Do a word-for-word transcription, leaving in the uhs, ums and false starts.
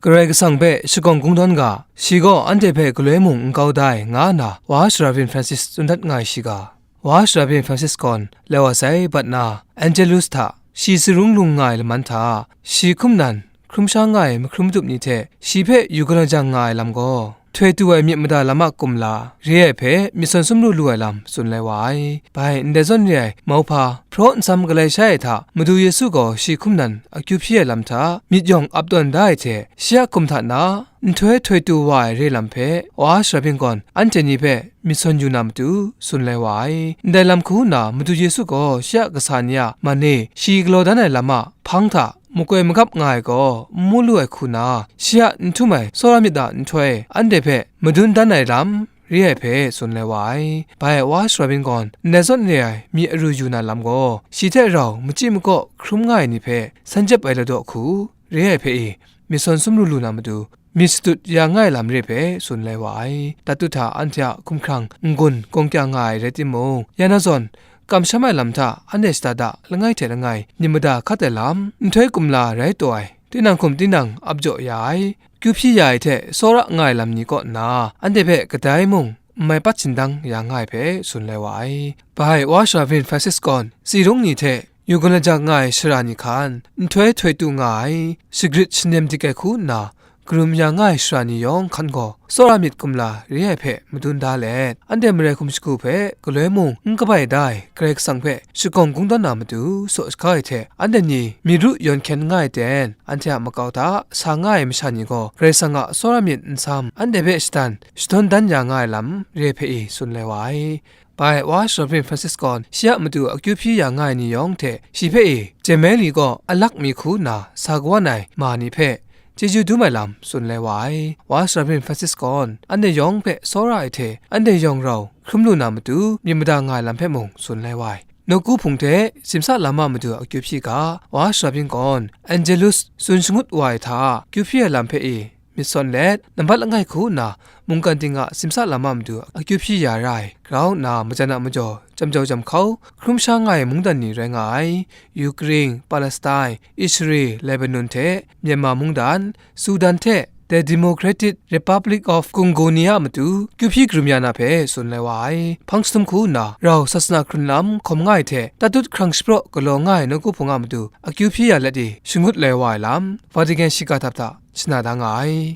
Karai Kasang hpe shakawng kungdawn ga, shi gaw anhte hpe galoi mung n kau da ai, nga nna Wa Sara Byin Francis tsun dat nga ai shiga, Wa Sara Byin Francis gawn lawt wa sai bat na Angelus hta shi sarung lung nga ai laman hta, shi hkum nan hkrum sha nga ai mahkrum matup ni hte shi hpe yu galaw jang nga ai lam gaw, htoi tu ai myit mada lam a kumla re ai hpe myit sawn sumru lu ai lam tsun lai wa ai. Bai ndai zawn re ai mauhpa hpraw nsam galai shai ai hta, Madu Yesu gaw shi hkum nan akyu hpyi ai lam hta myit yawng ap tawn da ai hte, shi a hkum hta na nhtoi htoi tu wa ai re lam hpe Wa Sara Byin gawn anhte ni hpe myit sawn yu na matu tsun lai wa ai. Ndai lam hku nna Madu Yesu gaw shi a kasa ni a man e shi galaw dan ai lam a hpang hta makoi magap nga ai gaw n mu lu ai hku na, shi a n htum ai tsawra myit a nhtoi anhte hpe madun dan ai lam re ai hpe tsun lai wa ai. Bai Wa Sara Byin gawn ndai zawn re ai myi aru yu na lam gaw, shi hte rau machyi makaw hkrum nga ai ni hpe san jep ai ladaw hku re ai hpe i, myit sawn sumru lu na matu, myit shadut ya nga ai lam re hpe tsun lai wa ai. Tatut hta anhte a hkumhkrang n-gun gawng kya nga ai rai timung, ya na zawn, kamsham ai lam hta anhte shada da langai hte langai myit mada hkat ai lam, nhtoi kumla rai taw ai, tinang hkum tinang ap jaw ya ai, kyu hpyi ya ai hte tsawra nga ai lam ni kaw nna, anhte hpe kadai mung n mai pat shindang ya nga ai hpe tsun lai wa ai. Bai Wa Sara Byin Francis gawn tsi rung ni hte yu galaw jang nga ai sara ni hkan nhtoi htoi tu nga ai, shagrit shanem dik ai hku nna, karum ya nga ai sara ni yawng hkan gaw tsawra myit kumla re ai hpe madun da let, anhte marai hkum shagu hpe galoi mung n kabai da ai Karai Kasang hpe shakawng kungdawn na matu saw shaga ai hte, anhte ni myit ru yawn hkyen nga ai ten, anhte a makau hta sa nga ai masha ni gaw Karai Kasang a tsawra myit nsam anhte hpe shadan shadawn dan ya nga ai lam re hpe i tsun lai wa ai. Bai Wa Sara Byin Francis gawn shi a matu akyu hpyi ya nga ai ni yawng hte shi hpe i, Jemeli gaw alak mi hku nna sa kawan ai ma ni hpe chyeju dum ai lam tsun lai wa ai. Wa Sara Byin Francis gawn anhte yawng hpe tsawra ai hte anhte yawng rau hkrum lu na matu myit mada nga ai lam hpe mung tsun lai wa ai. Nawku hpung hte simsa lam a matu akyu hpyi ga, Wa Sara Byin gawn Angelus tsun shangut wa ai hta kyu hpyi ai lam hpe i, myit sawn let, nambat langai hku nna mungkan ting a simsa lam a matu akyu hpyi ya ra ai, grau nna majan a majaw, jam jau jam hkau, hkrum sha nga ai mungdan ni rai nga ai, Ukraine, Palestine, Israel, Lebanon hte Myanmar mungdan, Sudan hte The Democratic Republic of Congo ni a matu kyu hpyi karum ya na hpe tsun lai wa ai. Hpang jahtum hku nna rau sasana hkrun lam hkawm nga ai hte tatut hkrang shapraw galaw nga ai nawku hpung a matu akyu hpyi ya let i shangut lai wa ai lam, Vatican shiga htap hta shana da nga ai.